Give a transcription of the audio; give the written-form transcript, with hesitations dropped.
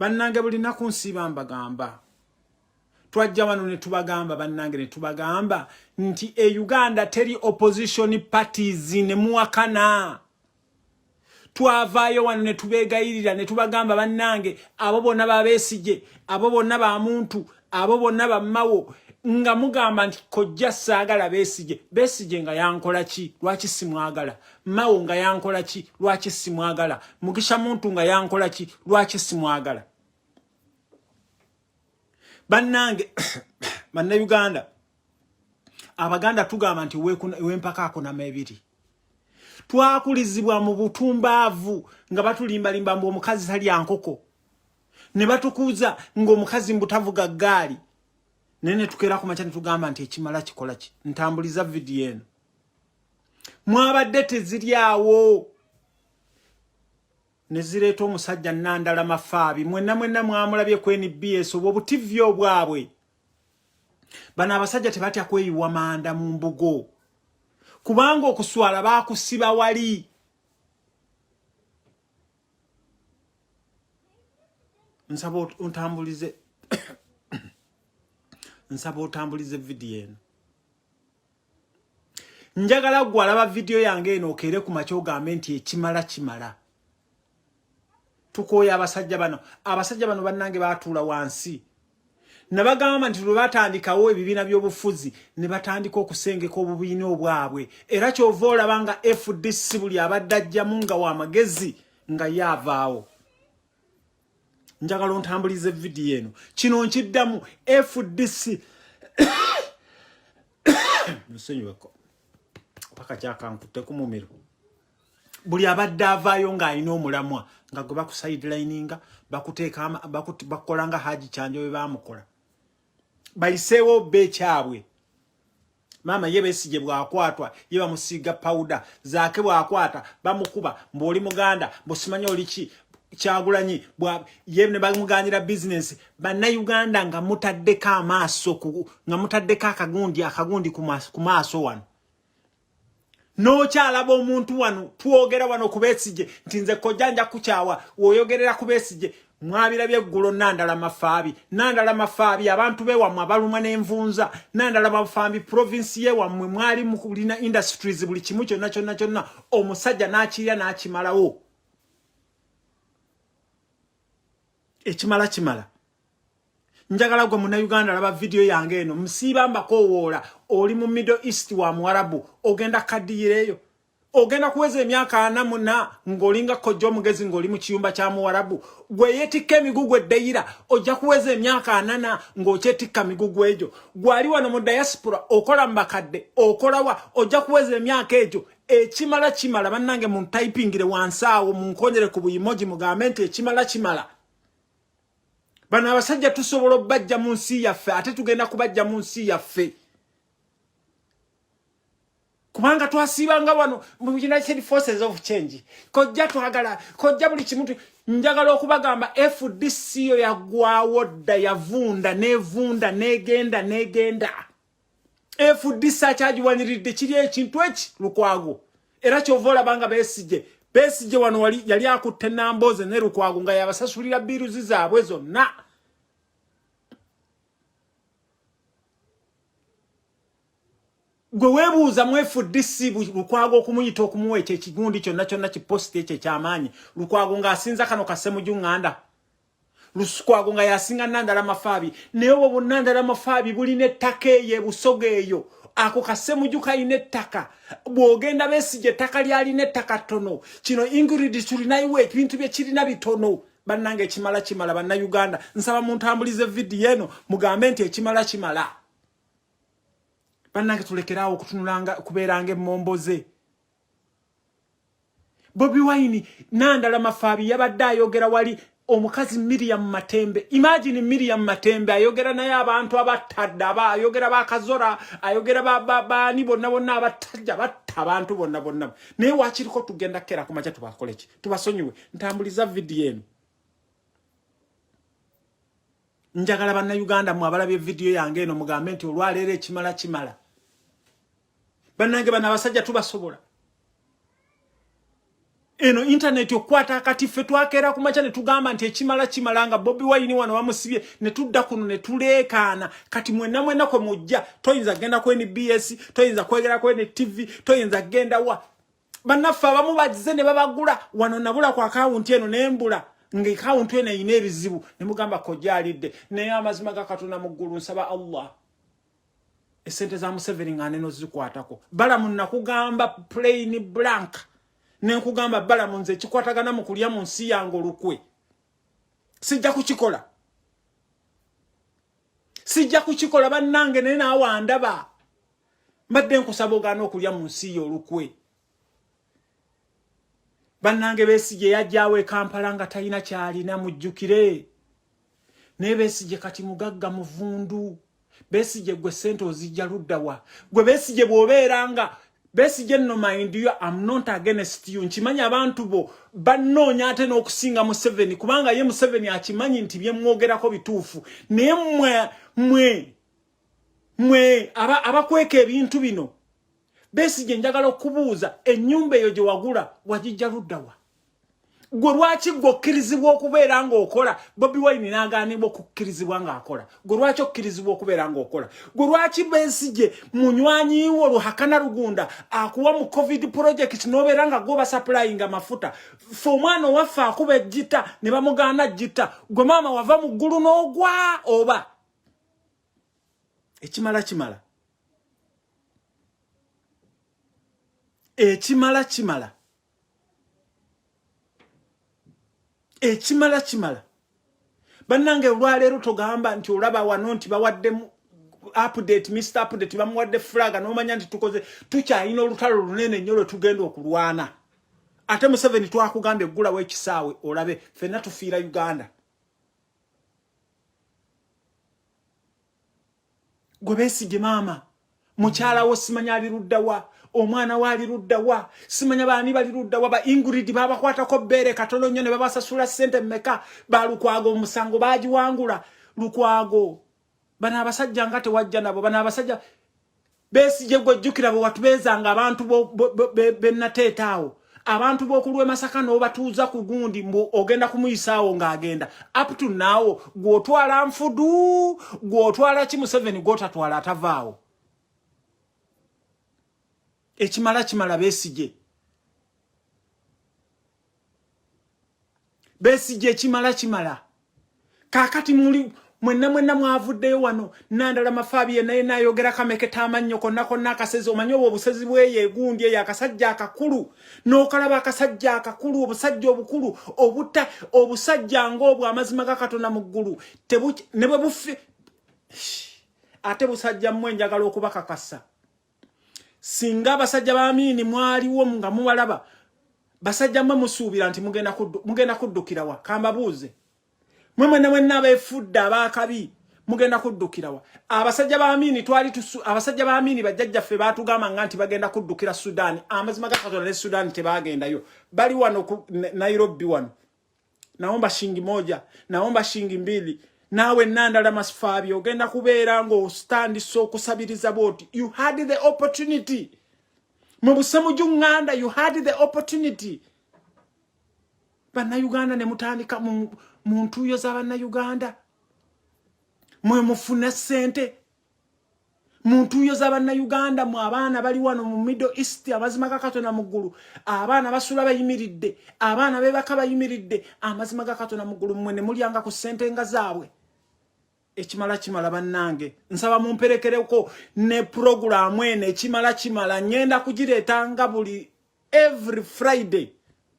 Bannange, buli naku nsiiba mbagamba, twajja wano ne tubagamba, bannange, ne tubagamba nti e Uganda teri opposition parties, ne muwakana. Twavaayo wano ne tubeegayirira ne tubagamba, bannange, abo bonna babeesige, abo bonna ba muntu, abo bonna bammawo, nga mugamba nti kojja saagala Beesige. Beesige nga yankola ki? Lwaki simwagala? Mawo nga yankola ki? Lwaki simwagala? Mugisha Muntu nga yankola ki? Lwaki simwagala? Bannange, Bannayuganda, Abaganda tugamba nti wempaka akunama ebiri. Twakulizibwa mu butumbaavu nga batulimbalimba mbu omukazi talya nkoko, ne batukuuza ng'omukazi mbu tavuga ggaali, naye ne tukeera ku makya ne tugamba nti ekimala kikola ki? Ntambuliza vidiyo eno. Mwabadde teziryawo ne zireeta omusajja Nandala Mafaabi. Mwenna mwenna mwamulabye ku NBS, obwo obutivi obwabwe. Bano abasajja tebatya kweyiwa manda mu mbugo, kubanga okuswala bakusiba wali. Nsaba ontambulize, nsaba otambulize vidiyo eno. Njagala gwe alaba vidiyo yange eno okeere ku makya ogambe nti ekimala kimala. Tukooya abasajja bano. Abasajja bano, bannange, batuula wansi nabagamba nti lwe batandikawo ebibiina by'obufuzi ne batandika okusengeka obubiina obwabwe, era kyova olaba nga FDC buli abadde ajjamu nga wamagezi nga ye avaawo. Njagala ontambulize vidiyo eno. Kino nkiddamu, FDC, nsonyiweko paka kyakankutte ku mumiro. Buli abadde avaayo ng'alina omulamwa nga gwe bakusidelininga, bakuteeka, bakukola nga Haji Kyanjo bwe baamukola, bayiseewo bba ekyabwe. Maama ye Besigye bw'akwatwa ye bamusiiga pawuda, Zaake bw'akwata bamukuba mbw'oli Muganda, mbwosimanyi oli ki. Kyagulanyi ye ne bamuganyira bizinensi. Bannayuganda, nga mutaddeko amaaso, nga mutaddeko akagundi ku maaso wano, n'okyalaba omuntu wano twogera wano ku Besigye nti nze kojja nja kukyawa woyogerera ku Besigye. Mwabirabye eggulo, Nandala Mafaabi, Nandala Mafaabi, abantu bewammwe abalumwa n'envunza. Nandala Mafaabi, provinsi yewammwe mwali mulina industries, buli kimu kyonna kyonna kyonna, omusajja n'akirya n'akimalawo. Ekimala kimala. Njagala gwe Munnayuganda laba vidiyo yange eno. Musiiba mbakoowoola, oli mu Middle East wa Muwarabu, ogenda kaddiyireeyo, ogenda kuweza emyaka 44 ng'olinga kojja omugezi ng'oli mu kiyumba kya Muwarabu. Gwe yeetikka emigugu eddeyira, ojja kuweza emyaka 40 ng'okyetikka migugu egyo. Gwali wano mu diaspora, okola mu bakadde, okolawa? Ojja kuweza emyaka egyo. Ekimala kimala. Bannange, muntayipingire wansi awo, munkonyere ku buyimogi, mugambe nti ekimala kimala. Bano abasajja tusobola okubajja mu nsi yaffe, ate tugenda kubajja mu nsi yaffe, kubanga twasiibanga wano mu United Forces of Change. Kojja twagala kojja buli kimu. Njagala okubagamba, FDC yo yaggwawo dda, yavunda nevunda negenda negenda. FDC akyagiwaniridde kiri ekintu eki Lukwago, era kyova olaba nga Besigye, Besigye wano wali yali akutte Nambooze ne Lukwago nga yabasasulira bills zaabwe zonna. Gwe weebuuza mu FDC, Lukwago okumuyita, okumuwa ekyo ekigundi kyonna kyonna, kipositi ekyo ekyamaanyi, Lukwago ng'asinza kano Kasemuju Ŋŋanda, Lukwago nga yasinga Nandala Mafaabi, naye obwo Bunandala Mafaabi bulina ettaka eyo ebusoga eyo, ako Kasemuju kalina ettaka. Bw'ogenda Besigye ettaka lyalina ettaka ttono, kino Ingrid tulinayiwo ebintu bye kirina bitono. Bannange, ekimala kimala. Bannayuganda, nsaba muntambulize vidiyo eno, mugambe nti ekimala kimala. Bannange, tulekeraawo okutunulanga kubeeranga emmomboze. Bobi Wine, Nandala Mafaabi yabadde ayogera wali omukazi Miriam Matembe. Imagine Miriam Matembe ayogera naye abantu abattadde, aba ayogera bakazora, ayogera baani bonna bonna abattajja batta abantu bonna bonna, naye wakiriko tugenda kera ku makya tubakole ki? Tubasonyiwe. Ntambuliza vidiyo eno. Njagala Bannayuganda mwe abalabye vidiyo yange eno mugambe nti olwaleero ekimala kimala. Bannange, bano abasajja tubasobola. Eno intaneti okukwata akati, ffe twakeera ku makya ne tugamba nti ekimala kimala, nga Bobi Wine wano bamusibye, ne tudda kuno ne tuleekaana. Kati mwenna mwenna kwe mujja, toyinza kugenda ku NBS, toyinza kwegera ku NTV, toyinza kugenda wa. Bannaffe abamu bazze ne babagula wano. Nabula ku akawunti eno nembula nga akawunti eno erina ebizibu, ne mugamba kojja alidde. Naye amazima ga Katonda mu ggulu, nsaba Allah esente za Museveni nga neno zikwatako. Balamu, nakugamba plain blank, nenkugamba Balamu, nze ekikwatagana mu kulya mu nsi yange olukwe sijja kukikola, sijja kukikola bannange. Naye naawe andaba, mbadde nkusaba ogaana okulya mu nsi yo olukwe. Bannange, Besigye yajjawo e Kampala nga talina kyalina, mujjukire. Naye Besigye kati mugagga muvundu. Besigye, gwe sente ozijja luddawa? Gwe Besigye, bw'obeera nga Besigye nno, mind you, am not against you. Nkimanyi abantu bo bannoonya ate n'okusinga Museveni, kubanga ye Museveni akimanyi nti byemwogerako bituufu. Naye mwe mwe mwe abakweka ebintu bino, Besigye, njagala okubuuza, ennyumba eyo gye wagula wagijja luddawa? Gwe lwaki gwe okkirizibwa okubeera ng'okola, Bobi Wine n'agaanibwa okukkirizibwa ng'akola? Gwe lwaki okkirizibwa okubeera ng'okola? Gwe lwaki Besigye, munywanyi wo Ruhakana Rugunda akuwa mu COVID project n'obeera nga gwe basupplyinga amafuta? Fe omwana owaffe akuba ejjita ne bamugaana jjita. Gwe maama wava mu ggulu n'ogwa oba? Ekimala kimala, ekimala kimala, ekimala kimala. Bannange, olwaleero togamba nti olaba wano nti bawaddemu update, Mr Update bamuwadde flag, n'omanya nti tukoze. Tukyalina olutalo lunene nnyo lwe tugenda okulwana. Ate Museveni, twakugambye eggulawo ekisaawe olabe ffenna tufiira Uganda. Gwe Besigye maama, mukyala wo simanya ali luddawa, omwana we ali luddawa, simanya baani bali luddawa. Ba Ingrid babakwatako bbeere katono nnyo ne babasasula ssente mmeka? Balukwago omusango bagiwangula. Lukwago, bano abasajja nga tewajja nabo, bano abasajja. Besigye, gwe jjukira bwe watubeezanga abantu benateeta awo, abantu b'okulwa Masaka, n'obatuuza ku gundi mbu ogenda kumuyisaawo ng'agenda. Up to now gw'otwala nfudu, gw'otwala ki? Museveni gw'otatwala atavaawo. Ekimala kimala. Besigye, Besigye, ekimala kimala. Kaakati muli mwenna mwenna mwavuddeyo wano. Nandala Mafaabi yenna yenna ayogera kameketa amannyo konna konna akasezi. Omanyi obwo obusezi bweyo egundi eyo, akasajja akakulu n'okalaba, akasajja akakulu, obusajja obukulu obuta, obusajja ng'obwo, amazima ga Katonda mu ggulu ne bwe bufi ate busajja mmwe. Njagala okubakakasa, singa abasajja ba Amiini mwaliwo nga mubalaba, basajja mmwe musuubira nti mugenda kuddukirawa? Kambabuuze mwe mwenna mwenna abeefudde abaakabi, mugenda kuddukirawa? Abasajja ba Amiini, twali abasajja ba Amiini, bajjajjaffe baatugamba nga nti bagenda kuddukira Sudaani. Amazima ga Katonda, ne Sudaani tebagendayo, bali wano ku Nairobi wano. Naomba shilingi moja, naomba shilingi mbili. Naawe Nandala Masfaabi, ogenda kubeera ng'otandise okusabiriza bwoti. You had the opportunity mu Busemuju Ŋŋanda, you had the opportunity, Bannayuganda, ne mutandika mu ntuuyo za Bannayuganda. Mwe mufuna ssente mu ntuuyo za Bannayuganda. Mu abaana bali wano mu Middle East, amazima ga Katonda mu ggulu, abaana basula bayimiridde, abaana bebaka bayimiridde. Amazima ga Katonda mu ggulu, mmwe ne mulyanga ku ssente nga zaabwe. Ekimala kimala. Bannange, nsaba mumperekereko ne puroguramu eno, Ekimala Kimala. Ngenda kugireetanga buli every Friday.